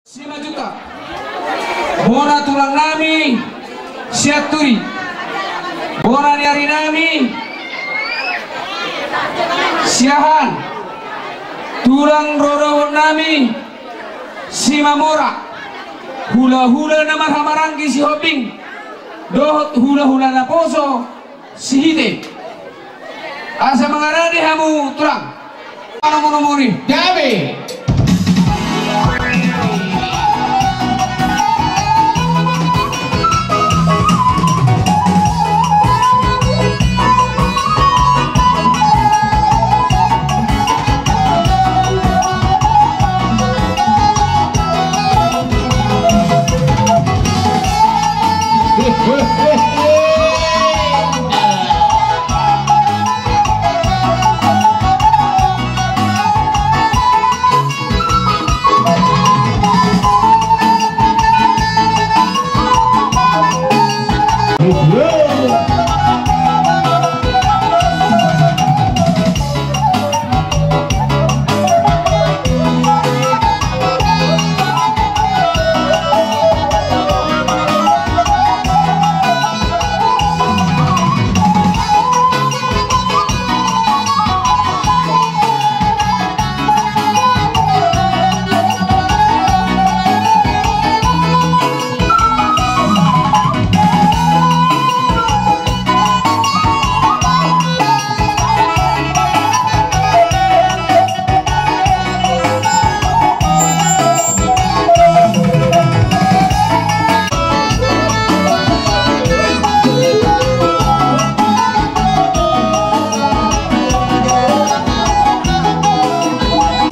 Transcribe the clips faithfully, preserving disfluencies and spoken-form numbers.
Simanjuntak. Bona tulang nami Sianturi. Bona ni ari nami Siahaan. Tulang rorobot nami Simamora. Hulahula na marhahamaranggi Sihombing dohot hulahula naposo Sihite. Asa mangarade hamu tulang. Nomor-nomor i. Gabe.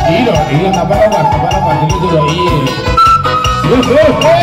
Iya, iya, apa kabar? Apa kabar? Ini tuh, iya. Iya, iya, iya.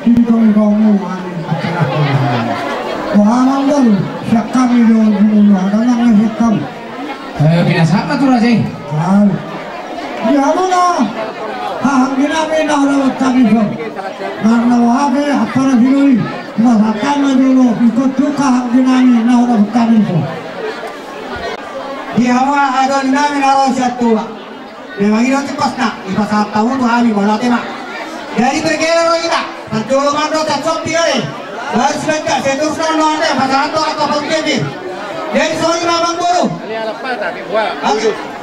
Di tongtongmu, ani, acara. Wah, manggal, siap kami dong, dulu, ada nang siap kami. Eh, binasahat ma tu raja i. Di hamu na, haha anggi nami na hudapot hami son. Marna wahai, apa na sinoi, masahat ma jolo, ingkon tu haha anggi nami na hudapot hami son. Di hamu na, adong nami na ro sian Toba. Memang i do tipasna, dipasahat hamu tu hami, mauliate ma. Jadi bergerak ro hita, parjolo mandok, sian Sompi ale. Baru sebentar, seterusna no ate, pasahat do angka parjolo. Jadi songon i ma amangboru.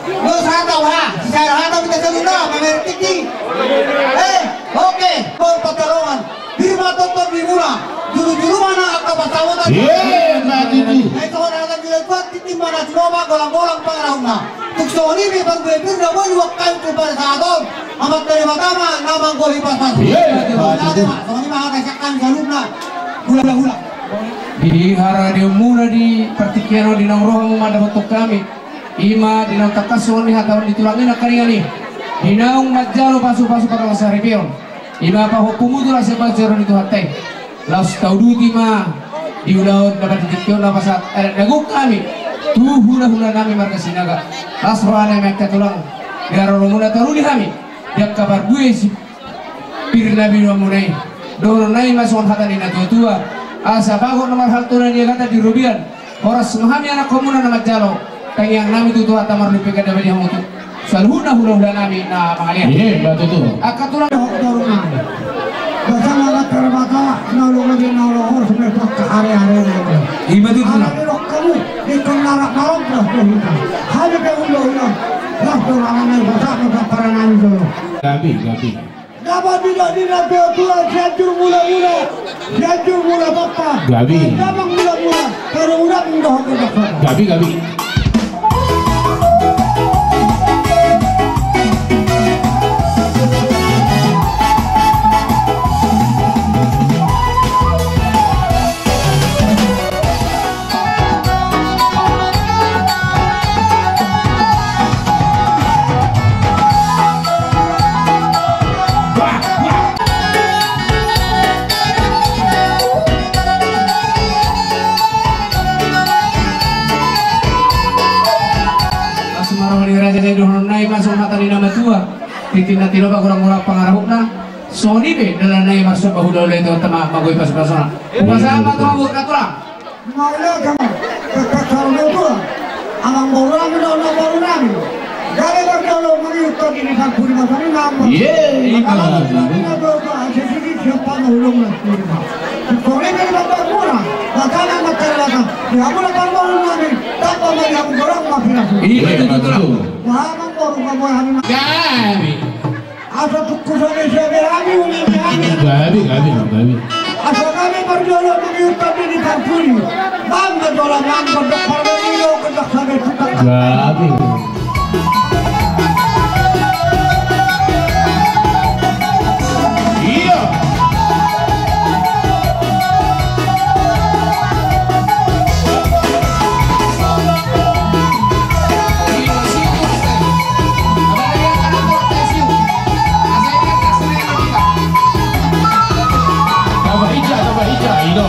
Dos hata, wah, sisada hata, minta seluruh, pamer tinggi. Eh, oke, Patarong. Pir ma tongtong di mula, julu-julu ma na angka pasahaton. Iya, na titi. Ai songon hata ni lae Tuhan, tintin ma na sinopa, golang-golang pangarahutna. Tung songon i pe parbue pir na boi huangkat tu pasahaton. Amanta Debata ma na manggohi pasahaton. Iya, iya, iya. Songon i ma, songon i ma hata sian hami saluhutna. Hula-hula. Di haradeonmuna di partingkian on, di naung ro hamu mandapothon hami. I ma di naung tangkas songon ni hata ni tulang i nangkaningan i. Di naung manjalo pasu-pasu parlas saripeon. I ma pahompumu tu las ni pansamotan ni Tuhanta i. Laos tauduti ma di ulaon na partingkian on na pasahat adat na gok hami tu hula-hula nami marga Sinaga. Las roha nami angka tulang, di haroromuna taruli hami di angka parbue si Pir na binoanmuna i. Dohononnami ma songon hata ni natuatua. Asa bagot na marhalto na niagatan di robean. Horas ma hami anakkonmuna na manjalo. Tangiangnami tu Tuhanta marlipik ganda bani hamu tu saluhutna hulahulanami na mangalean. Iya, Mbak Tutu. Angka tulang. Dohot borunami. Basama latar bata na olo gabe na olo horas me pangka hare-hare na olo. Ima tutu na. Ala ni roha hamu, di tengah arak marombas do hita. Hami pe hulahula. Las do ala nai basama paranami do. Gabe, gabe. Dapot dina-dina pe tua Sianjur Mula-mula, Sianjur Mula Tompa. Gabe. Damang Mula-mula, Karung Urang dohot Gandang Sata. Gabe, gabe. Langsung ma roha ni raja, jadi dohononnami ma songon hata ni na matua. Tintin na tinopa, golang-golang pangarahutna. Songon i pe dalan nai marsomba hulahula i, tama-tama magoi pasu-pasuna. Upasahat ma tu hamu angka tulang. Mauliate ma, tetap salam matua. Amang borunami, amang borunami. Gabe parjolo mangihut tondi ni parpudi, masa ni amang. Ye, amang borunami na dosa, asa sisi siapa na ulung na sini. Sore ni bapa mura, batana masyarakat. Di hamu na parborunami, tamba ma di hamu, golang ma pirasu. Iya, betul. Wah, amang boru, kamu hami. Gabe. Asa tungku sore sore hami, uli hami. Gabe, gabe, gabe. Asa gabe parjolo mangihut tondi ni parpudi. Bangga dola manggo dok parmilo kedok sabe tukang. Gabe. Iya. Tambah hijau, tambah hijau, itu.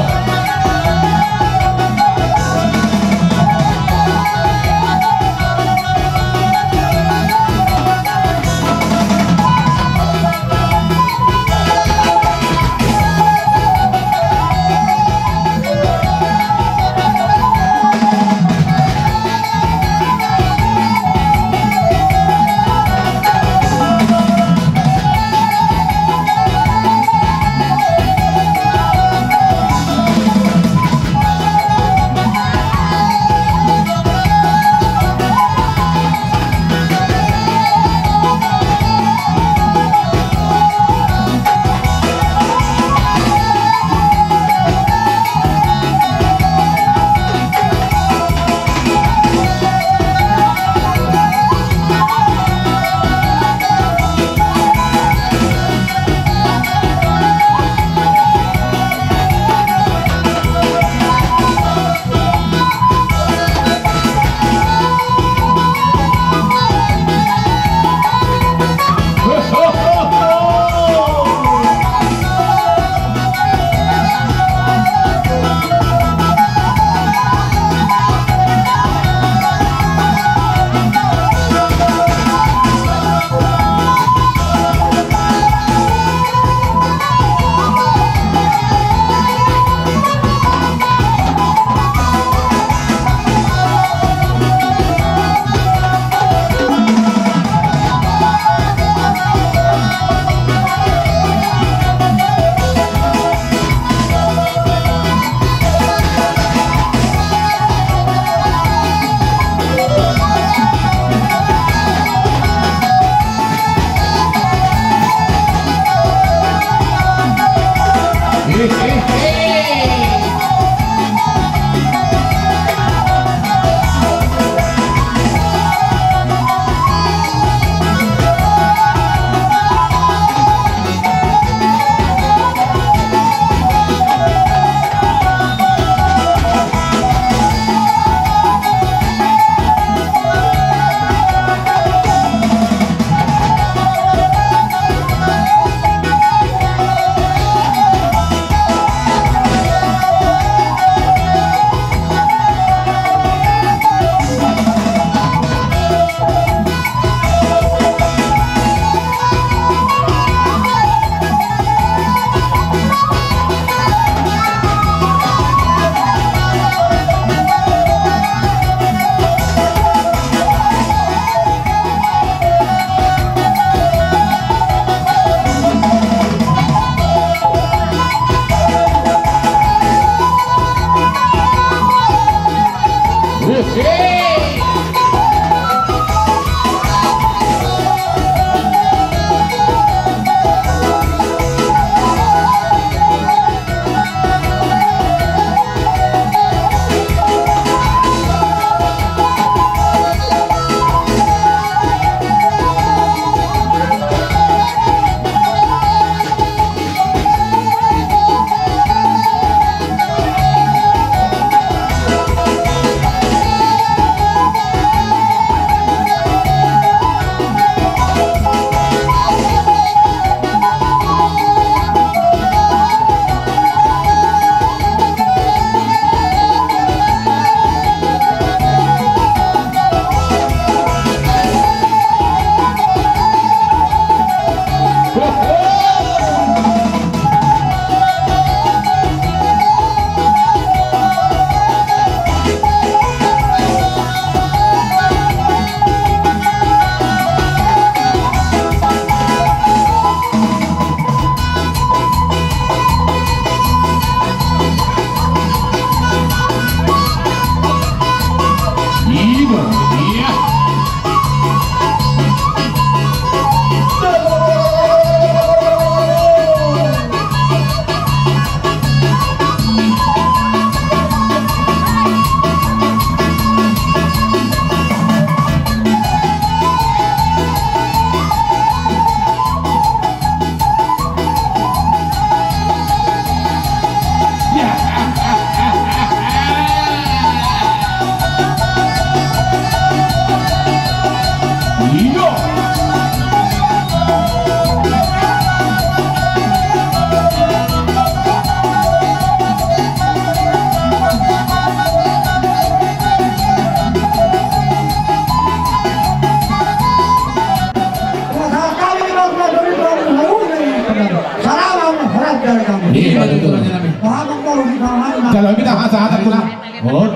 Kalau kita hasa-hasa pulang. Oh.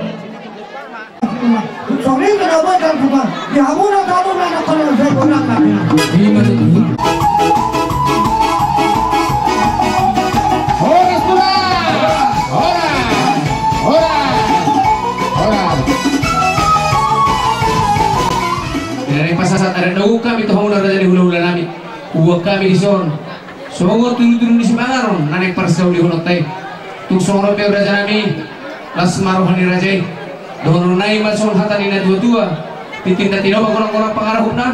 Horas, horas, horas, horas. Di na naeng pasahat adat na unik hami tu hamuna raja ni hulahula nami. Huboan hami dison songon tudutudu ni sipanganon na naeng parsaulihononta i. Tung songon on pe raja nami, las ma roha ni raja i. Dohonon nami ma songon hata ni natuatua: Tintin na tinopa, golanggolang pangarahutna.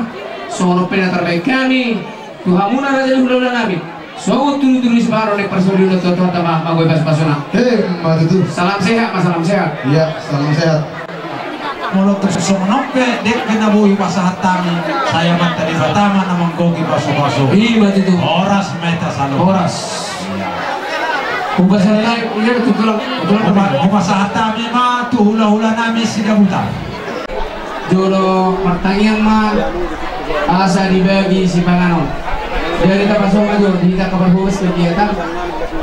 Songon on pe na tarbahen hami tu hamuna raja ni hulahula nami, songon tudutudu ni sipanganon na naeng parsaulihononta i, Tuhanta ma manggohi pasupasuna. Emma tutu. Salam sehat ma, salam sehat. Iya, salam sehat. Molo tung songon on pe, dengke na boi hupasahat hami, sai Amanta Debata ma na manggohi pasupasu. Ima tutu. Horas ma hita saluhutna. Horas. Hupasahat hami, iya, tu tulang, tu tulang. Hupa-, hupasahat hami ma tu hulahula nami Sidabutar. Jolo martangiang ma asa dibagi sipanganon. Jadi tapasahat ma jo di hita angka parhobas kegiatan.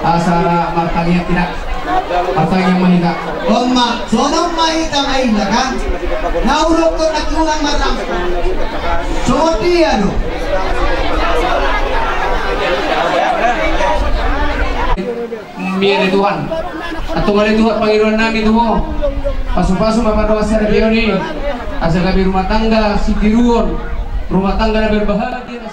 Asa ra martangiang hita. Martangiang ma hita. On ma, songon on ma hita maila kan. Na hudokkon nangkin unang marrangkup. Songon dia do. Mian ni Tuhan. Antong ale Tuhan, pangidoan nami tu Ho. Pasupasu ma pardohan sadari on i. Asa gabe rumah tangga sitiruon. Rumah tangga na berbahagia.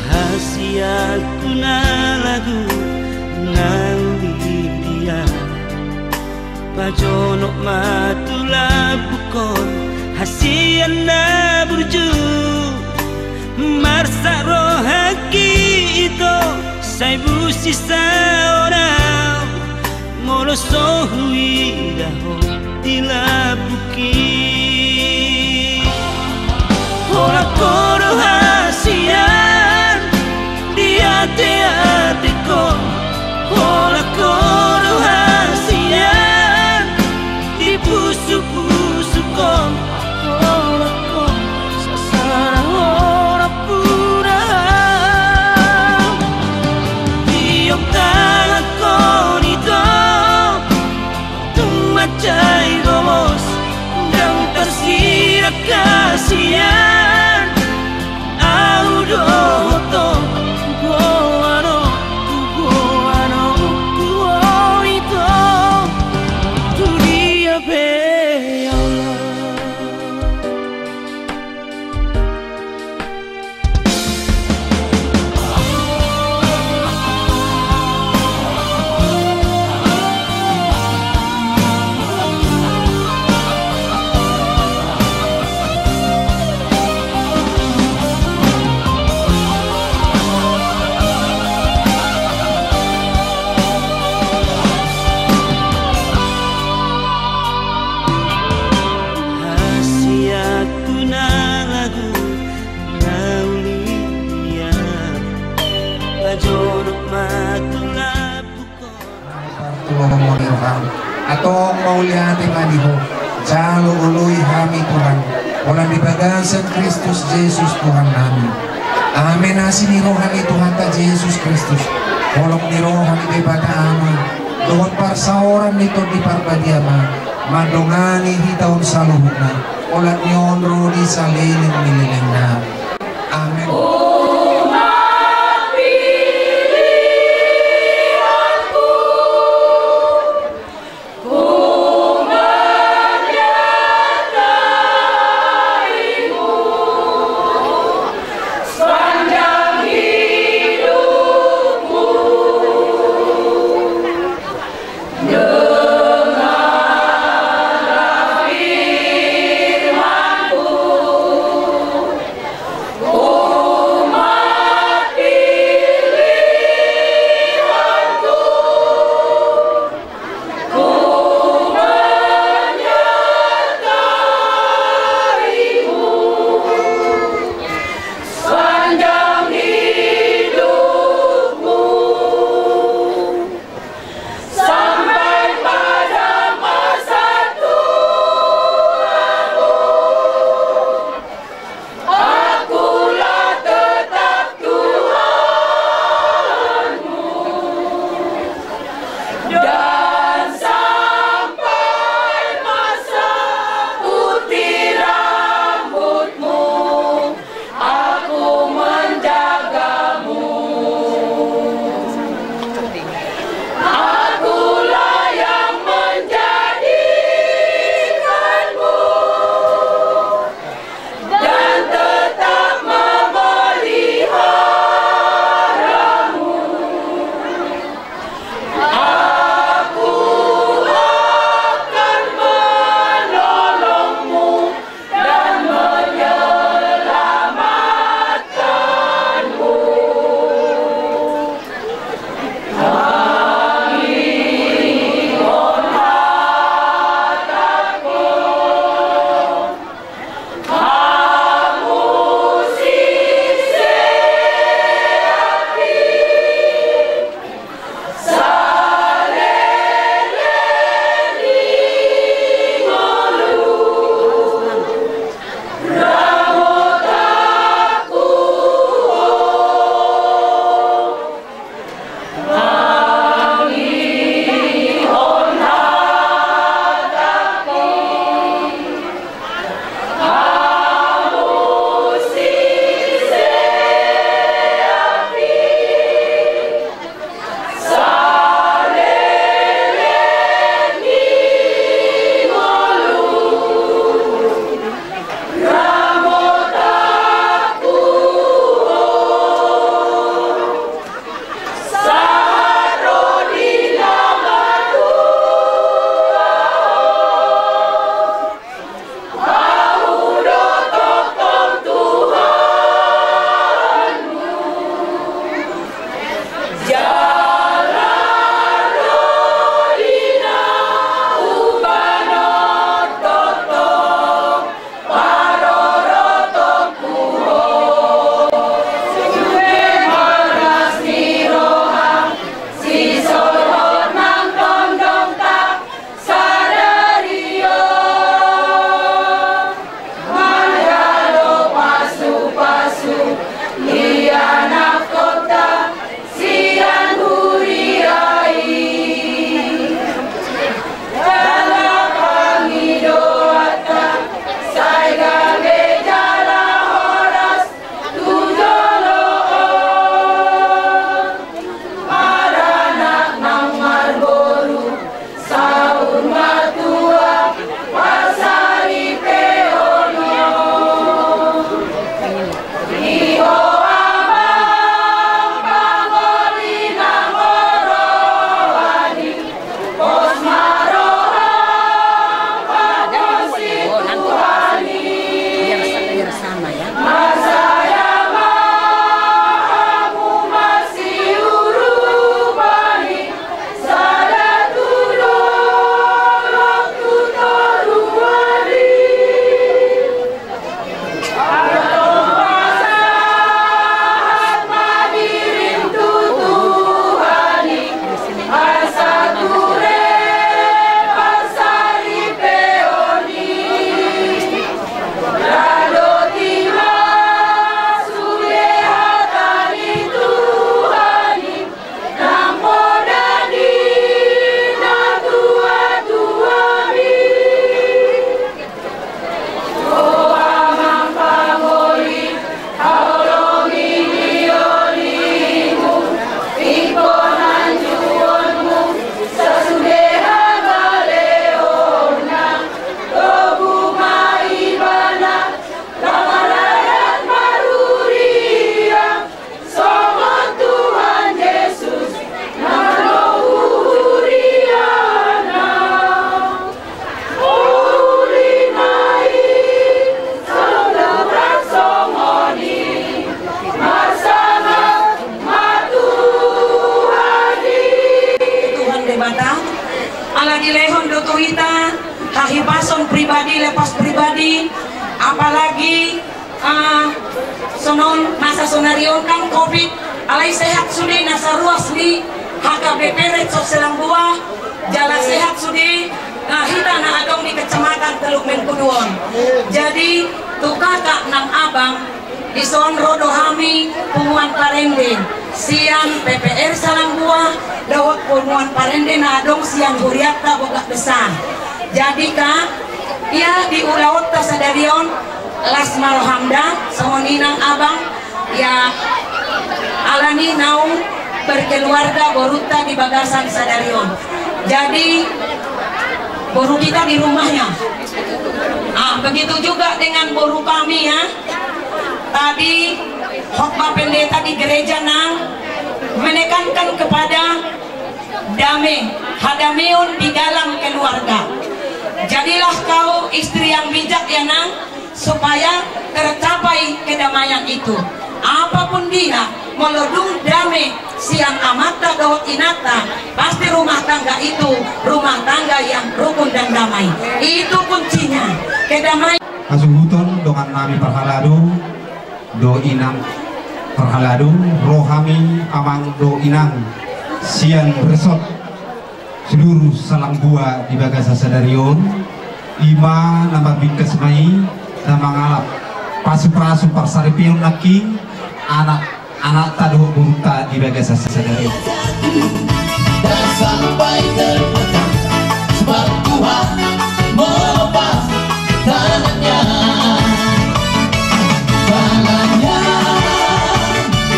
Hasianku na lagu na uli dia. Pajonok ma tu lambungkon hasian na burju. Marsak rohangki ito sai busi saonau. Molo so huida ho di lambungki. Holan ho do hasian di ateatengkon. Holan ho do hasian di pusupusukon. Holan ho sasada holan puna. Tiop tangankon ito. Tung mansai gomos ndang tarsirat hasian. Ahu dohot ho, goano, goano, goano ito. Tu dia pe ya Allah. lomo ni roham. Antong mauliate ma di Ho, jalo oloi hami Tuhan, holan di bagasan Kristus Jesus Tuhannami. Amen. Asi ni roha ni Tuhanta Jesus Kristus, holong ni roha ni Debata Ama, dohot parsaoran ni Tondi Parbadia ma mandongani hita on saluhutna, holan ni on ro di saleleng ni lelengna. Amen. Pribadi lepas pribadi, apalagi, ah, songon masa sonari on kan covid, alai sehat sude nasa ruas ni H K B P Ressort Selanggua, jala sehat sude, ah, hita na adong di Kecamatan Teluk Mengkudu on. Jadi, tu kakak nang abang, dison ro do hami punguan parende sian P P R Selanggua dohot punguan parende na adong sian hurianta Bogak Besar. Jadi, Kak, ia di ulaonta sadari on las ma rohamda songon i nang abang, ia alani naung berkeluarga borunta di bagasan sadari on. Jadi, boru kita di rumahnya. Ah, begitu juga dengan boru kami, ya. Tadi khotbah pendeta di gereja nang menekankan kepada dame, hadameon di dalam keluarga. Jadilah kau istri yang bijak, ya, Nang, supaya tercapai kedamaian itu. Apapun dia, molo dung dame sian amanta dohot inanta, pasti rumah tangga itu rumah tangga yang rukun dan damai. Itu kuncinya. Kedamaian. Hasuhuton dongan nami parhalado dohot inang parhalado, ro hami amang dohot inang sian Ressort seluruh Selanggua di bagasan sadari on, i ma na mambingkas ma i na mangalap pasupasu parsaripeon nangkin anak, anakta dohot borunta di bagasan sadari on. Dan sampai terpecah sebab Tuhan melepas tangannya. Tangannya,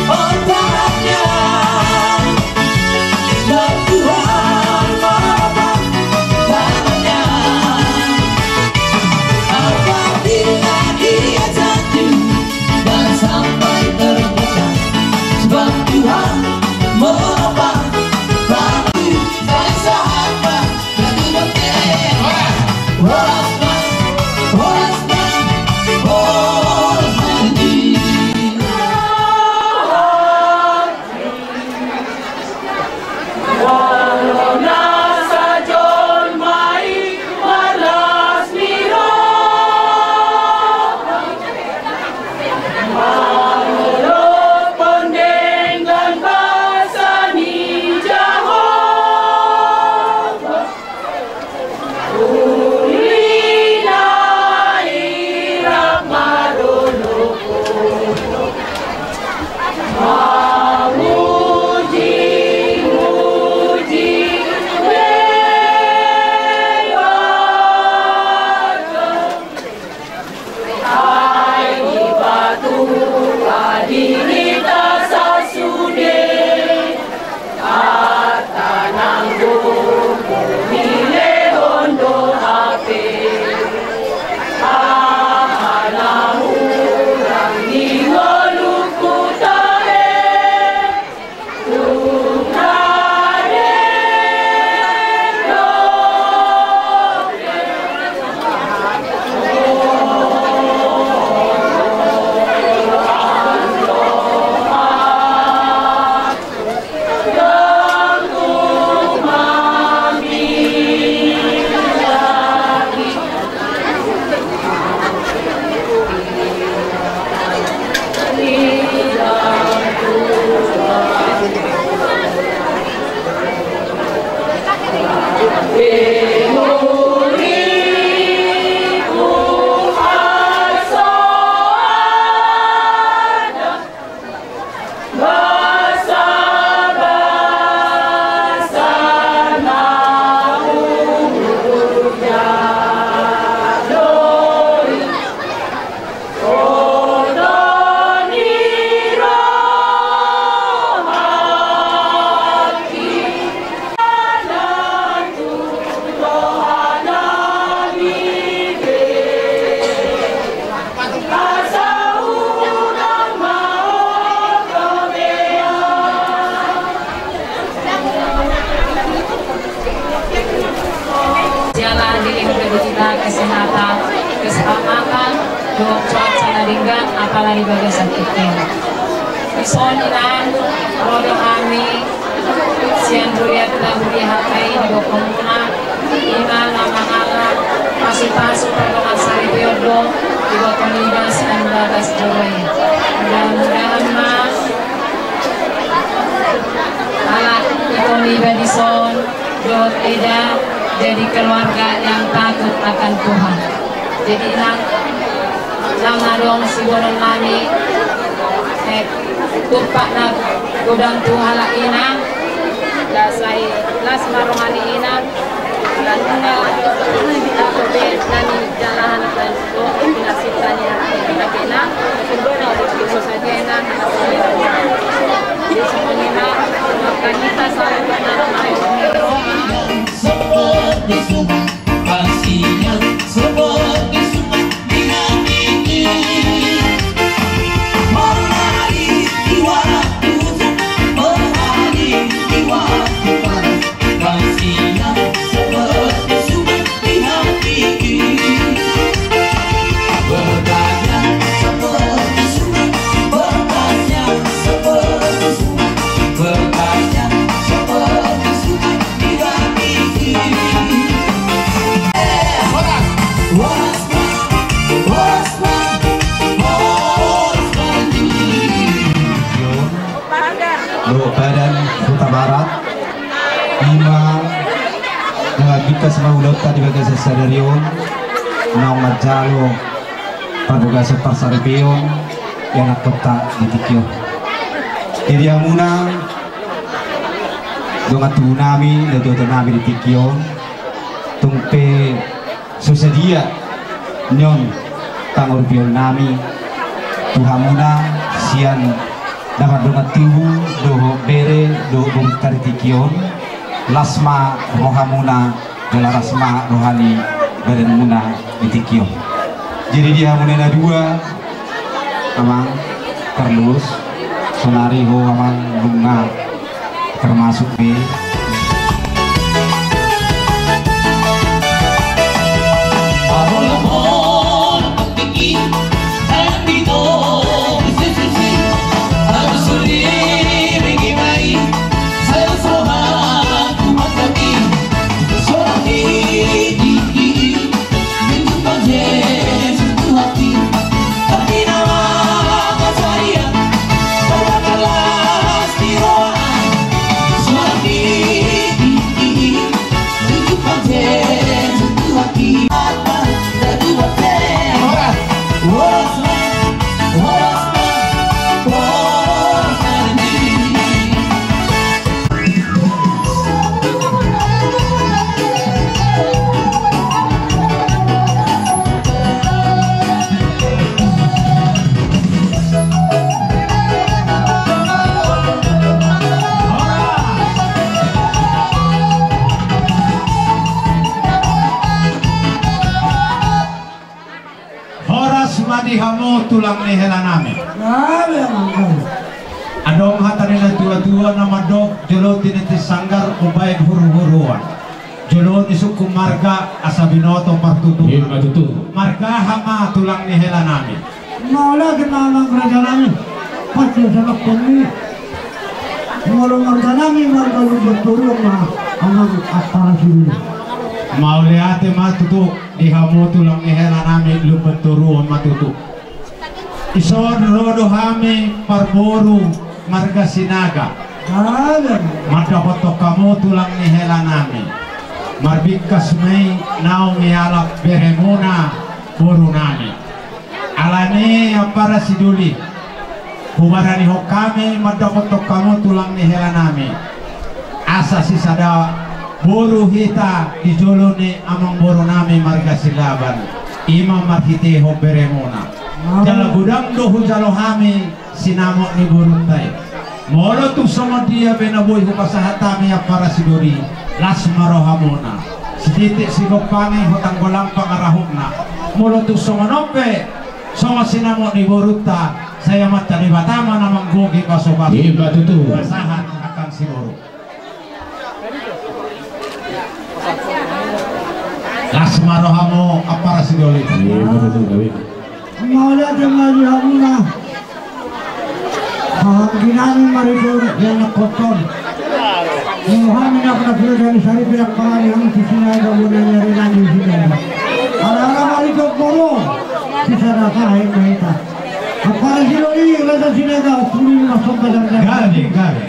oh, tangannya. Sebab Tuhan melepas tangannya. Apabila dia jatuh dan sampai terpecah, sebab Tuhan melepas tangannya. Saya sahabat. Jala dilehon ma di hita kesehatan, keselamatan, dohot cuaca na denggan, apala di bagasan tingki. Dison inang, ro do hami sian hurianta, huria H K I, didokhon muna, i ma na mangalap pasupasu Iboto ni bagas, an bagas joro i. Mudah-mudahan ma halak ito niba dison dohot eda jadi keluarga yang takut akan Tuhan. Jadi nang, nang adong sibonon nami, eh, tumpak na godang tu halak inang, las ai, las ma roha ni inang. Ala nunga, nami jalahan dan pinasita ni anak-anak. Jadi songon i ma, maka hita selalu berharap. Seperti sungai, kasihnya seperti sungai. Dohot Badan Hutabarat, ima na bingkas ma ulaonta di bagasan sadari on, naung manjalo parbagason parsaripeon ianakhonta di tingki on. Jadi hamuna dongan tubu nami, natua-tua nami di tingki on, tung pe so sadia nion pangurupion nami tu hamuna sian na mardongan tubu dohot bere dohot boru ta di tingki on, las ma rohamuna jala las ma roha ni badanmuna di tingki on. Jadi di hamuna na dua, Amang Carlos, saonari ho Amang nunga termasuk be. Horas ma di hamu tulang ni hela nami. Adong hata ni natua-tua na mandok, jolo tiniti sanggar umbaen huru-huruan. Jolo ni sungkun marga asa binoto partuturan. Ima tutu. Marga aha ma tulang ni hela nami? Mauliate ma amang raja nami. Pasti sabab kami. Molo marga nami marga Lumban Toruan ma amang Ampara Sinuan. Mauliate ma tutu. Di hamu tulang ni hela nami Lumban Toruan ma tutu. Dison ro do hami parboru marga Sinaga. Mandapothon hamu tulang ni hela nami. Marbingkas ma i naung ialap beremuna boru nami. Alani i Ampara Sidoli, hubaranihon hami mandapothon hamu tulang ni hela nami. Asa sisada boru hita di jolo ni amang boru nami marga Silaban, ima marhitehon beremuna. Jala godang do hujalo hami sinamot ni borunta i. Molo tung songon dia pe na boi hupasahat hami Ampara Sidoli, las ma rohamuna. Sititi sigompangi hutanggolang pangarahutna. Molo tung songon on pe songon sinamot ni borunta, sai Amanta Debata ma na manggohi pasu-pasu. Ima tutu. Pasahat angka siboru. Las ma rohamu Ampara Sidoli. Ima tutu. Mauliate ma di hamuna. Haha, anggi nami marito di anakhonta on. Molo hami na pernah sudah dari sari pinang pangani hamu sisina eda bona nyari nami sisina. Ala-ala marito boru. Sinaga, tuli masuk ke dalam. Gabe, gabe.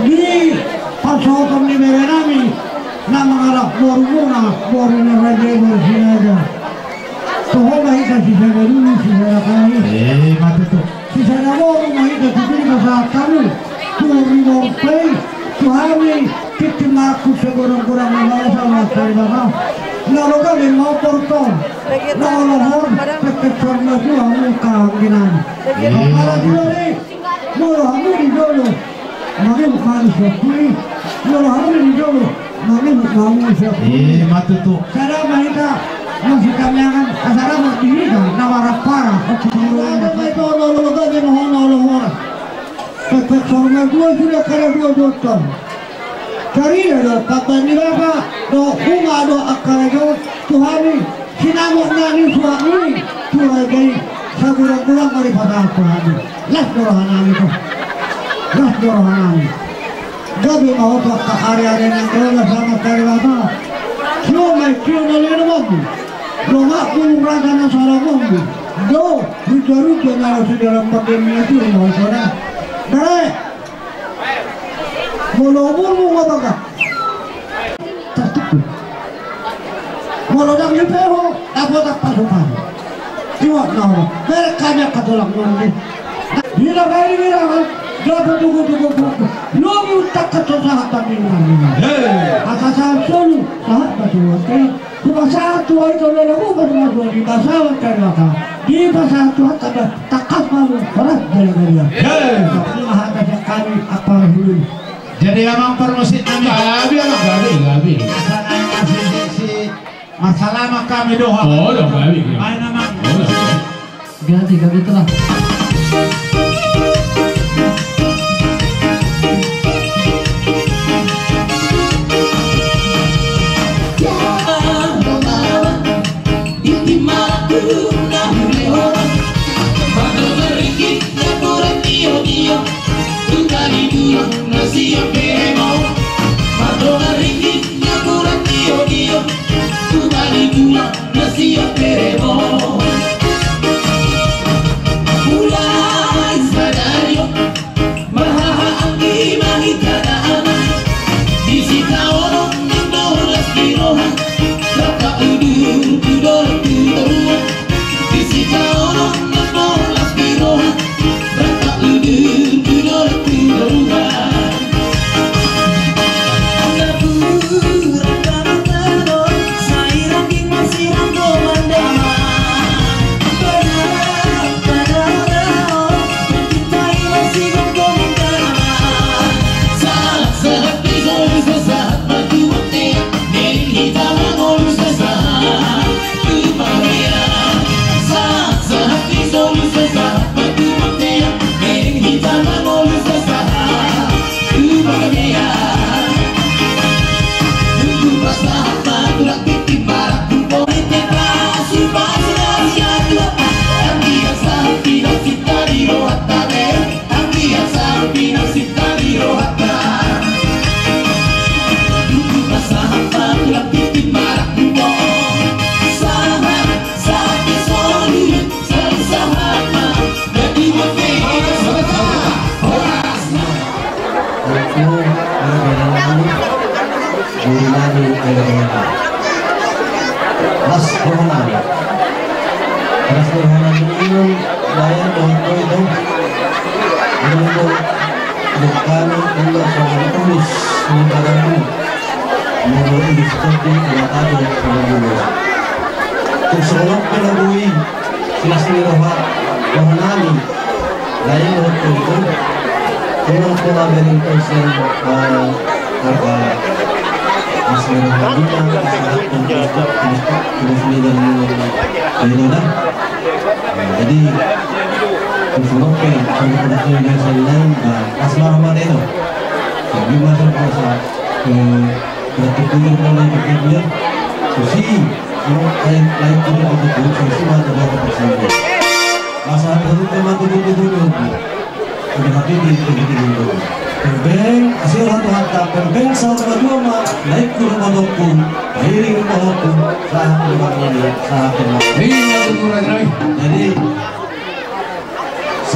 Di pansohoton ni bere nami na mangalap borumuna, boru ni raja i, boru Sinaga. Toho ma hita sisada dulu, sisada kali. Eh, mate tu. Sisada boru ma hita, tu pini pasahat hamu. Tu rimortei, tu hami, tintin marangkup sagodang-godang ni bangso, martari bangso. Na loga ni mau portong. Na loga ni mau portong. Pekpek sorga tu hamu kangginan. Iya. Apala tu dari. Molo hamu di jolo, mangihut ma hamu sian hami. Molo hamu di jolo, mangihut ma hamu sian hami. Eh, mate tu. Sada ma hita, masih kami akan, asal apa di hita, na marapara. Sada ma hita, olo, olo, gabe ma hona, olo, olo. Pepet sorga dua suda, kada dua doton. Carina do, papa ni bapa, do, uma do, akal do, tu hami. Sinamot na ni suhut ni, tu raja i, sagodang-godang ma dipasahat tu hami. Las do roha nami tu. Las do roha nami. Gabe ma ho tu angka ari-ari na ro na sama kari bapa. Sio mai sio na leno mambu. Lomak bulung raja na sala mambu. Do, ruja-ruja na ro si dalam bagian ni ati rumah sana. Bare. Molo umurmu nga bagas. Tartutup. Molo dang dipeho, dapotan pasupasu. Iwak na ho. Merek kami angka tulang nami. Bila kami bila kan, dapat tuku-tuku-tuku. Lobi utak keto sahat tapi nami. Hei. Asa sahat solu, sahat batu wakil. Hupasahat Tuhan i, tolong aku berdoa di pasahat kami maka. Dipasahat Tuhan tambah tangkas ma hamu, horas jala gabe. Hei. Tapi maha kasih kami apa dulu. Jadi amang parmusik nami. Gabe, amang, gabe, gabe. Asa nai masih si, si masalah ma hami dohot. Oh, do, gabe, gabe. Main amang. Oh, do, gabe. Gabe, gabe, telah. Las roha nami. Las roha nami, layan dohot boru. Molo hami, molo songon ulus ni badanmu. Molo ulus tondi, molo tado songon ulus. Tung songon on pe na boi, las ni roha, roha nami. Lain dohot boru. Tolong pola beri konsep, eh, apa, asli roha nami, sahat tung tung tung tung tung tung tung tung. Jadi, tung songon on pe, songon on pe, songon on pe, asli roha nami. Jadi, masa, masa, eh, Berarti kulir mulai berkegiatan. Susi, kalau lain, lain kulir untuk buruk, susi mata bawa ke persen. Masa harus ke mata butuh butuh. Ada hati di itu di itu. Pembeng, hasil satu harta, pembeng sama dua ma, naik kulir motor pun, iring motor pun, sahat rumah ini, sahat rumah. Iya, betul, Rai. Jadi,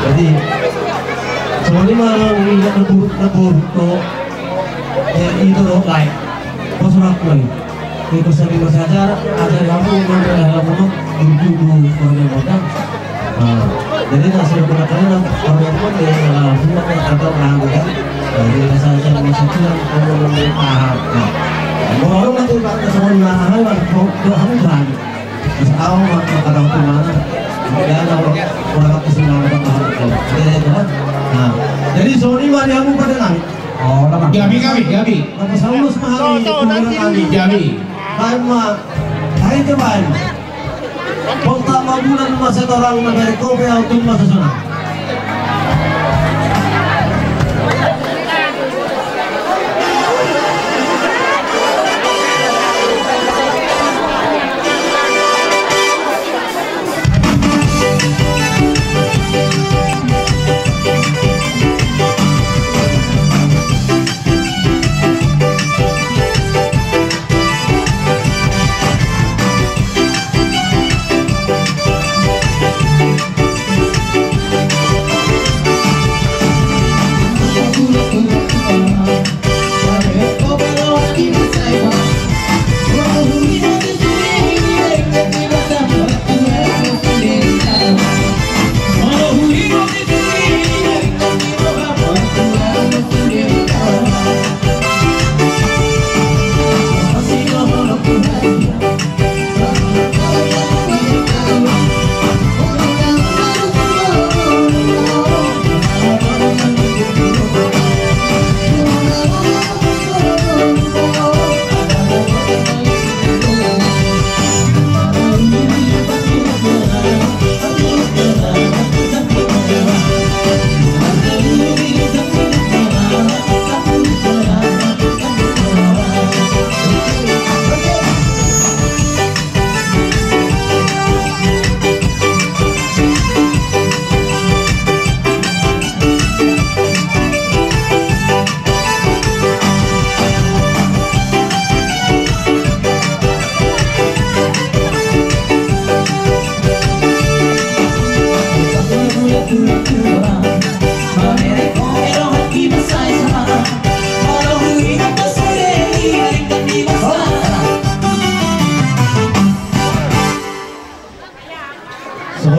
Jadi songon i ma, nang i na boru, na boru do, eh, ito do lae. Pos rap lagi. Ito sari masa acara, acara kamu, mana dah kamu, duduk dulu, mana modal. Jadi nasi udah kena kena, kalau yang pun dia, kalau pun ada orang kan. Jadi rasa saya masih kurang, kalau belum paham. Nah, orang nanti pakai semua, nah, hal yang kau, kau harus berani. Terus tahu, maka kata hukuman. Dia ada orang, orang aku senang, orang paham. Jadi, ya, kan? Nah, jadi songon i ma di hamu pade nang. Oh, lama. Gabe, gabe, gabe. Maka Saulus ma hami, so, so, nanti kami. Gabe. Baen ma. Hai, coba. Bota ma bulan masa torang na bari kopi, au tun masa sonang.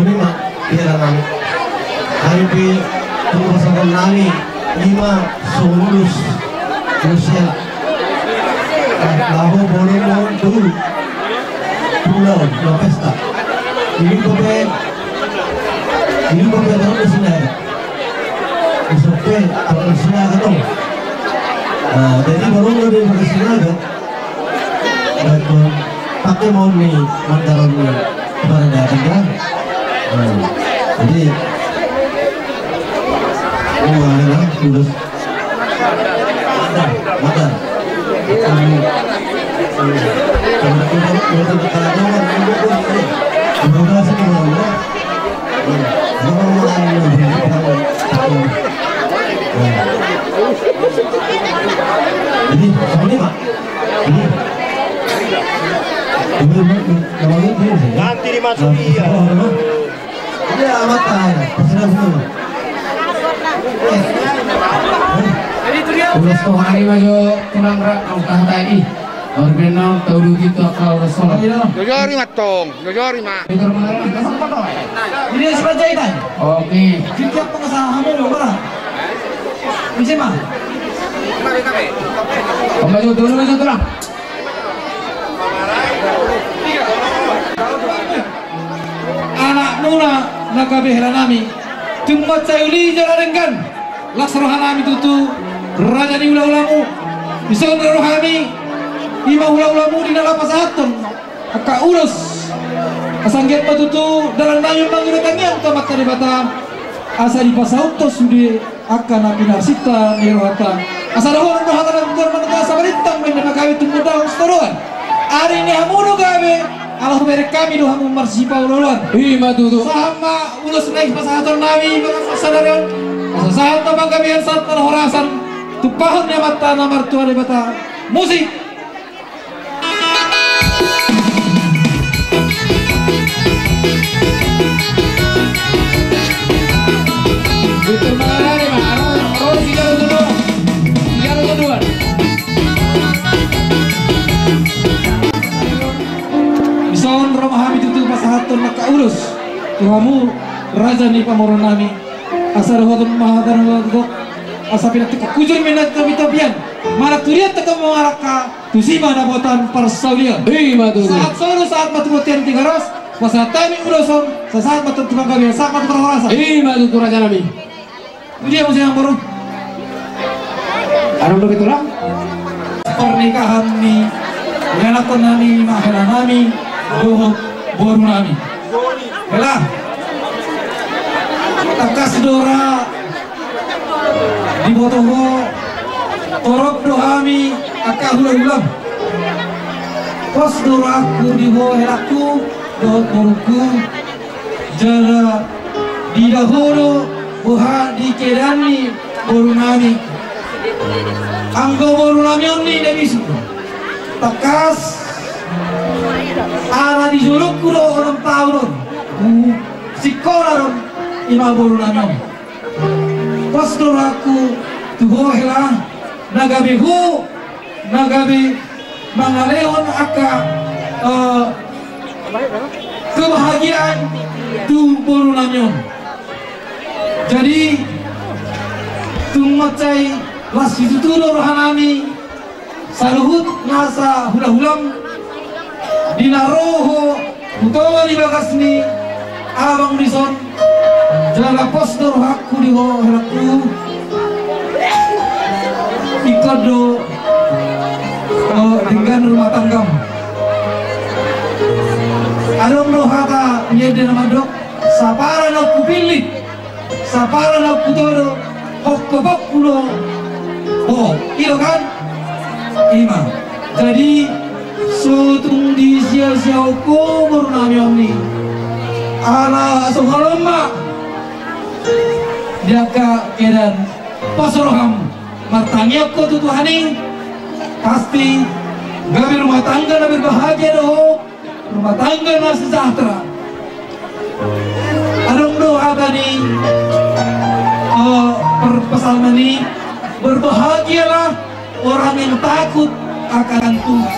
Ima, hela nami. Ai pe, tu pasahaton nami, ima so ulos, ulos hela. Laho bolon mo dulu. Pulau, na pesta. Ini pe, ini pe, terus di sini ada. Bisa pe, terus di sini ada tuh. Nah, jadi bolon mo di sini ada. Pake mo ni mandaron ni paradakan kan. Jadi, ini mana, ulos. Madar, madar. Jadi, sama ini, Pak. Nanti dimasuk dia. Iya, mata. Ulos tu hari maju tulang rak kau tahatai. Baru benang tahu dulu gitu kau rasul. Jojori matong, jojori ma. Ini si Panjaitan. Oke. Kita pengusaha hamu mana? Bisa mah. Maju dulu, maju tulang. Anak muna na gabe hela nami. Tung mansai uli jala denggan. Las roha nami tutu raja ni hulahulamu. Dison ro hami. Ima hulahulamu di na laho pasahathon angka ulos. Asa anggiat ma tutu dalan nami mangido tangiang tu Amanta Debata. Asa dipasaut ho sude angka na pinarsinta ni rohanta. Asa dohonon do hata na tutu manata sabarintang baen na gabe tumundalhon sitadoan. Ari ni hamu do gabe, ala hubereng hami do hamu marsipaolooloan. Ima tutu. Sahat ma ulos na dipasahaton nami bagas sadari on. Asa sahat ma panggabean sahat ma horasan. Tumpahon ni Amanta na martua Debata. Musik. Dison ro ma hami tutu pasahathon angka ulos tu hamu raja ni pamoruon nami. Asa dohonon ma hata na tutu, asa pinantikhon hujur ma i na topi-topian. Manang tu dia tongka mangalangka, tusi ma dapotan parsaulian. Ima tutu. Sahat solu, sahat ma tu bontean Tigaras. Pasahat hami ulos on, sahat ma tu panggabean, sahat ma tu parhorasan. Ima tutu raja nami. Tu dia muse amang boru? Adong dope tulang? Pernikahan ni ianakhon nami, ma hela nami dohot boru nami. Hela, tangkas do ra diboto ho, torop do hami angka hulahulam. Pos do rohangku di ho helangku dohot borungku. Jala diida ho do boha di keadaan ni boru nami. Anggo boru nami on ni Debisuk, tangkas ala di jolongku do onom taon on, husikola do on ima boru nami on. Pos do rohangku tu ho hela, na gabe ho na gabe mangalehon angka, eh, kebahagiaan tu boru nami on. Jadi tung mansai las situtu do roha nami, saluhut nasa hulahulam di na ro ho, hutonga di bagas ni abang dison. Jala pos do rohangku di ho helangku. Ingkon do, eh, denggan rumah tanggam. Adong do hata ni ende na mandok, sapala na hupillit, sapala na hutodo, hongkopongku do ho. I do kan? Ima. Jadi so tung disiasiahon ho boru nami on i, ala so holom ma di angka keadaan. Pos roham martangiang ho tu Tuhan i, pasti gabe rumah tangga na berbahagia do ho, rumah tangga na sejahtera. Adong do hata ni, eh, per-, psalmen i, berbahagialah orang yang takut akan Tuhan.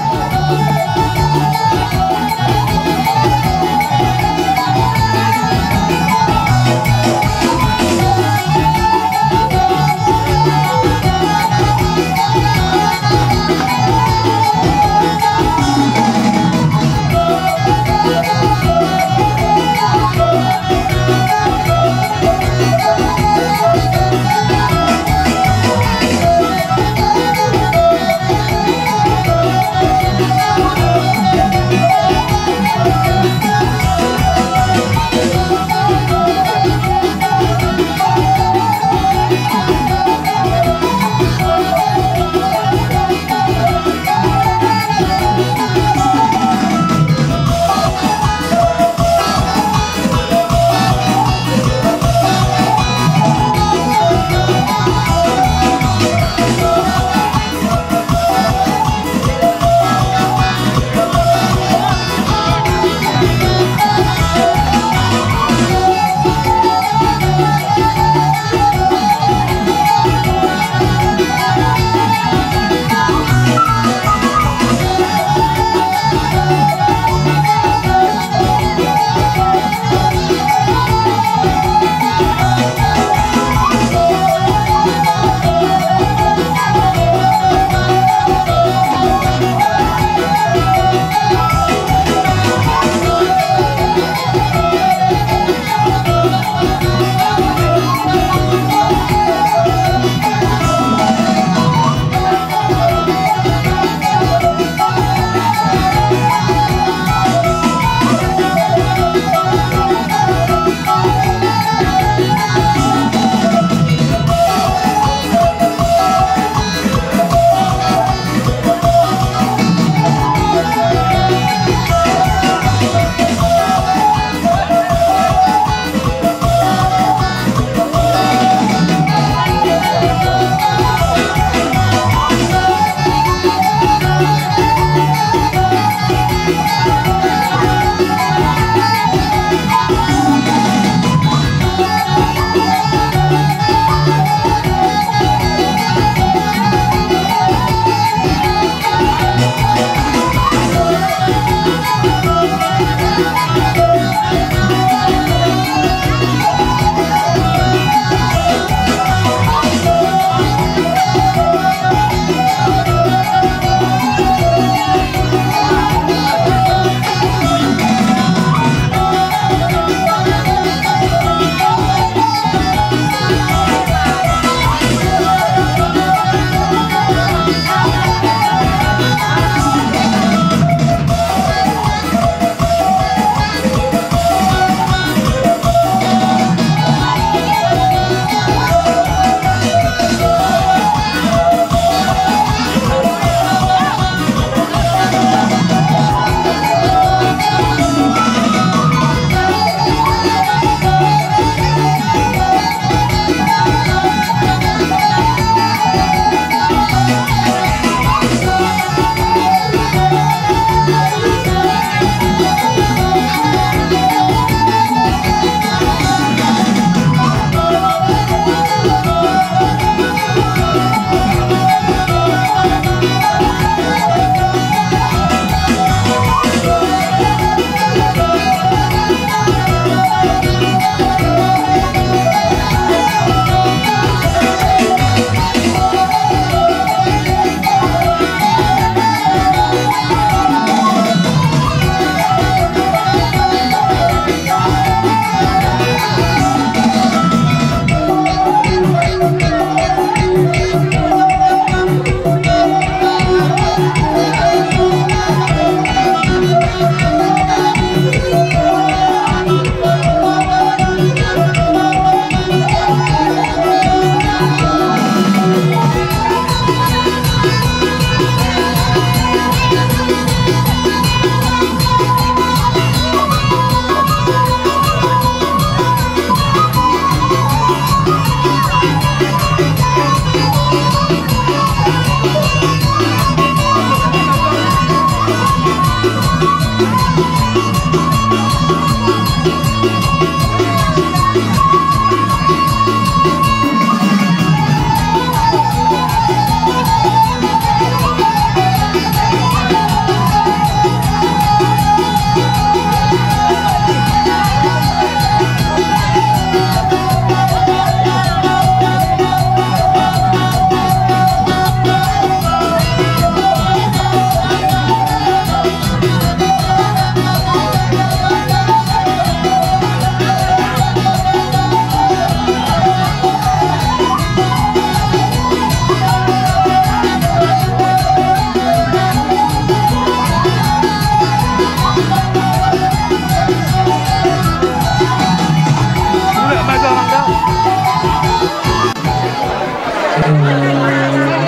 Eh,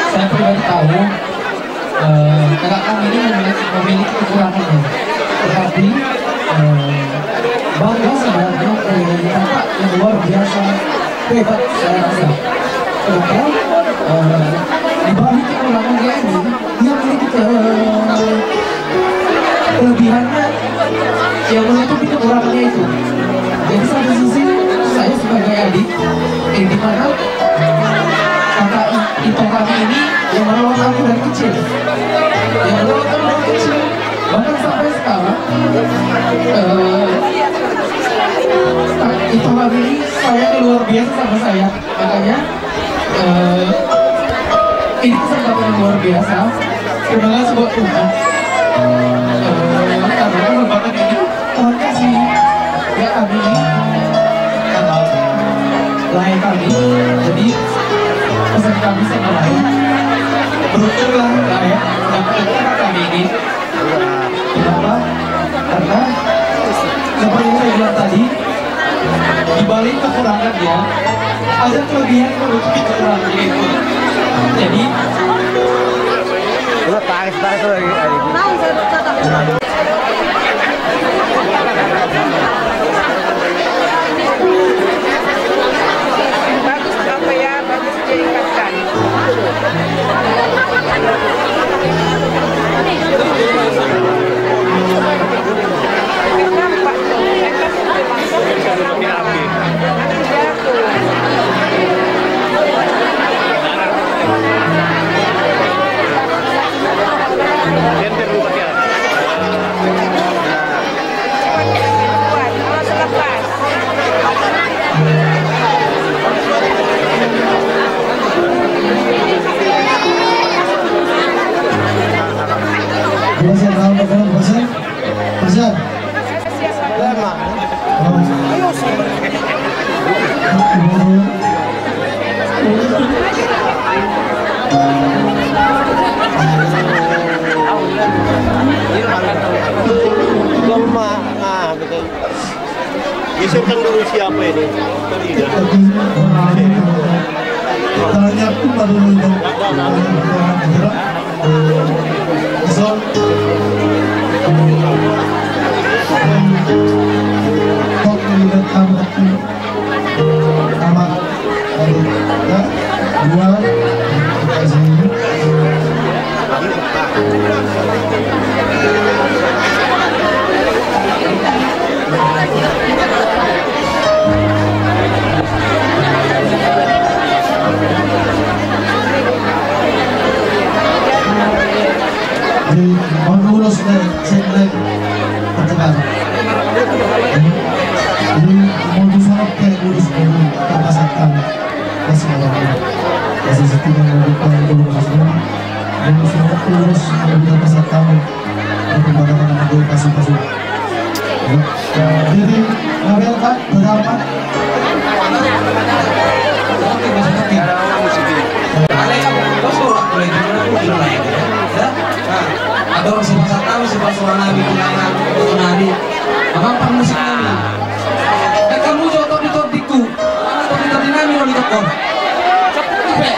saya pribadi tahu, eh, kakak kami ini memiliki, memiliki kekurangannya. Tetapi, eh, bangga sebenarnya memiliki kakak yang luar biasa hebat, saya rasa. Kenapa? Eh, di balik kekurangan dia ini, dia memiliki ke-, kelebihannya yang menutupi kekurangannya itu. Jadi, satu sisi, saya sebagai adik, eh, di mana kakak i-, ito kami ini yang merawat aku dari kecil. Yang merawat aku dari kecil. Bahkan sampai sekarang, eh, ito kami ini sayangnya luar biasa sama saya. Makanya, eh, ini kesempatan yang luar biasa. Terima kasih buat Tuhan. Eh, karena kesempatan ini, Tuhan kasih. Ya, kami ini, karena lahir kami. Jadi, pesan kami sama lain. Beruntunglah, lah ya, mendapatkan kami ini. Kenapa? Karena seperti yang saya bilang tadi, di balik kekurangannya, ada kelebihan menutupi kekurangannya itu. Jadi, lu tarik, tarik lagi, Ari. Bagus apa ya? Bagus. Bosan, bosan, bosan. Bosan. Geserkan dulu siapa ini? Tidak. Tanya pun baru. Sol. Tok, ini kan tamat. Tamat. Aduh. Ya. Dua. Kasih. Di, on ulos na seng lain. Pertengkaran. Di, mau di sana kayak ulos dulu, permasalahan. Masih ada. Masih setidaknya lupa yang belum masuk. Yang semua ulos, kalau kita pasang tamu. Jadi, Nabil, Pak, Bapak, Pak. Ada orang sifat satau, sifat suara nabi, kenangan, foto nabi. Abang, Pak, musik nabi. Eh, kamu jauh todi-todiku. Todi-todi nami, lo di toko. Cepet, Pak.